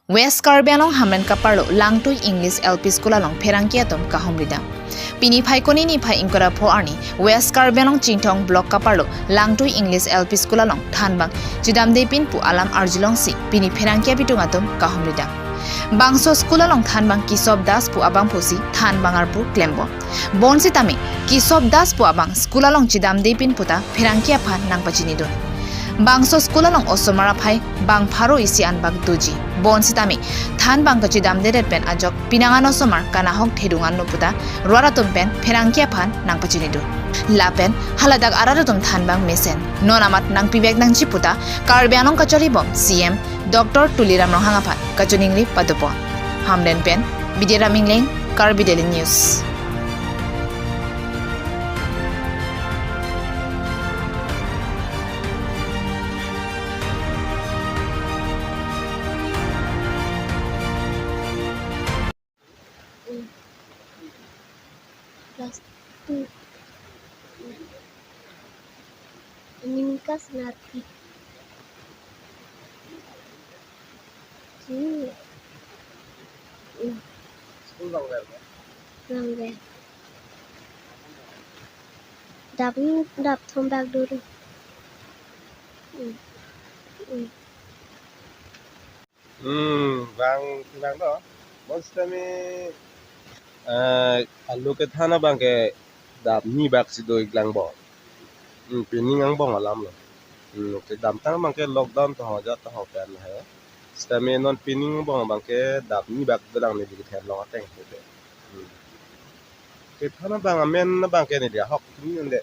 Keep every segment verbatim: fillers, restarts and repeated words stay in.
West Karbi Anglong Hamren kaparlo Langtui English L P School along pherangke atum kahumri dam. Pini Phaikuni niphai ingkoi ra pho arni West Karbi Anglong Chinthong Block kaparlo Langtui English L P School along thanbang chedamde pin pu alam arjulongsi pini pherangke abitung atum kahumri dam. Bangso school along thanbang Kisop Das pu abangphusi thanbang arpu klembom. Bonsitame Kisop Das pu abang school along chedamde pin puta pherangke aphan nangpachinidun. Bangso school along osomar aphai bang pharo isi anbak doji. Bonsitame thanbang kachedamdedet pen ajok pinangan osomar kanahok thedung anlo puta rat atum pen pherangke aphan nangpachinidun. Lapen haladak arat atum thanbang mesen non amat nangpivek nangji puta Karbi Anglong kacharibom C M Doctor Tuliram Ronghang aphan kachiningri padopon. Hamren pen Bidya Ram Ingleng, Karbi Daily News. Class two. Ini Mika Senarti. Sini. Hmm. School bang ber, ya? Bang ber. Dap ni, dap thom bak duri. Hmm. Hmm. Hmm, bang, bang do. Bonsitame, eh, alo kethan abang ke dap ni bak si do-ik lang bo. Hmm, pining angbong alam lo. Hmm, kedamtang abang ke lockdown to ho ja to ho pen he. Sitame non pining angbong abang ke dap ni bak dolang neli kethan long ateng ke. Hmm. Kethan abang amen abang ke neli ahok ni ande.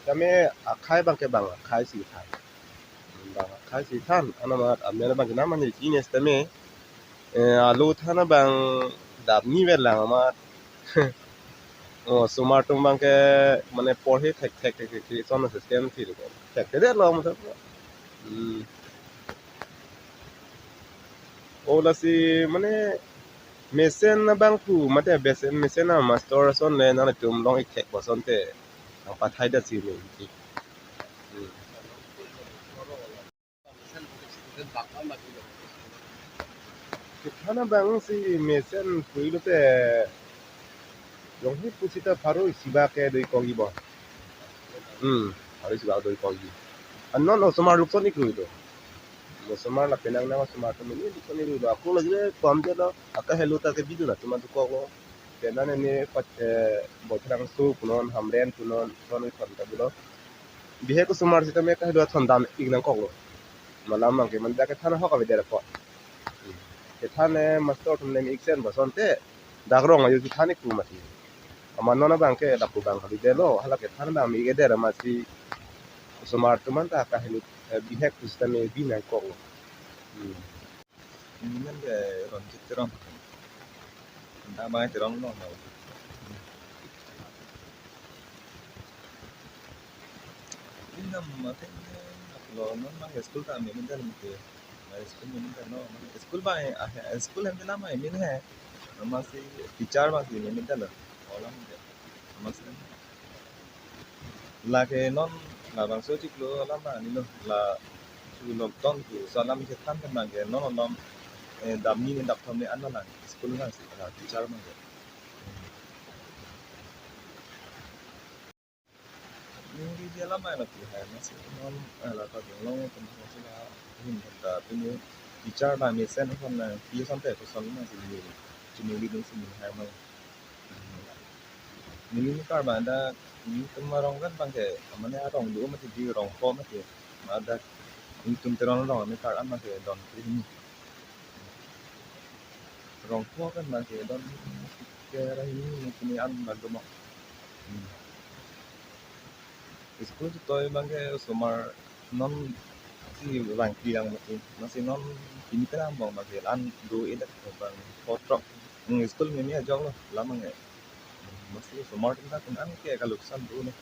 Tame akhai abang ke bang akhai si than. Bang akhai si than, anamat amen abang ke nama neli chini sitame, eh, alo than abang dap ni vel lang amat. Oh, osomar atum abang ke mane porhe thek thek thek thek thek son system si lo. Thekthedet lo matlab. Hmm. Oh, lasi mane mesen abangphu mate mesen, mesen a master ason le nangtum long-ik thek bo asonte nangpathaidet si me. Hmm. Kethan abang si mesen pu-ik lote jongsi pusita pharo isi bak ke do-ik kok-i bo. Hmm, pharo isi bak do-ik kok-i. Anon osomar lukson-ik lo do. Osomar lapen nang nang osomar atum ini lukson-ik lo do. Ako lagi le kom je lo, akahelo ta ke bidun atum adu kok lo. Penang ne pat, eh, Bothrangso punon, Hamren punon, son thon ta bilo. Bihek osomar sitame kahelo thon dam-ik nangkok lo. Malam abang ke mane dak kethan ahok avedet apot. Kethan, eh, master atum nem-ik sen bo asonte dak rong ayo kethan-ik pu mati. Amat non abang ke dak pu bang kali delo, hala kethan abang me-ik-edet amatsi osomar atum anta kahelo, eh, bihek pusitame bi nangkok lo. Hmm. Ini men ke Ronjit Teron. Anta abang Teron lo. Ini nama mate lo non abang school ta me mental mate. School me mental lo. School abang, ah, school hem nama me he. Nama si teacher abang si me mental lo. Olam ke. Nama si. Lake non labangso chiklo alam ani lo la su lockdown tu so alam kethan kan abang ke non non, eh, dam ni ne dap thom ne an lang school abang si la teacher abang ke. Ni di je alam abang la pi hai mas non, eh, la ta dong long kan so la hin ta pini teacher abang mesen kon na pi asonte ko son ma si ni. Chini li dong si ni hai ma. Neli ne karma dak, nelitum arong kan abang ke, mane arong do mati di rong pho mati. Ma dak nelitum Teron arong ne kar an abang ke don ke hini. Rong pho kan abang ke don ke ra hini ne kini an abang do mo. Hmm. School chetoi abang ke osomar non si vang kri lang mati. Lasi non pini pen angbong abang ke an do-edet abang pho throk. Hmm, school mimi ajok lo, lam abang ke. Lasi osomar atum ta pen an ke kaluksan do ne.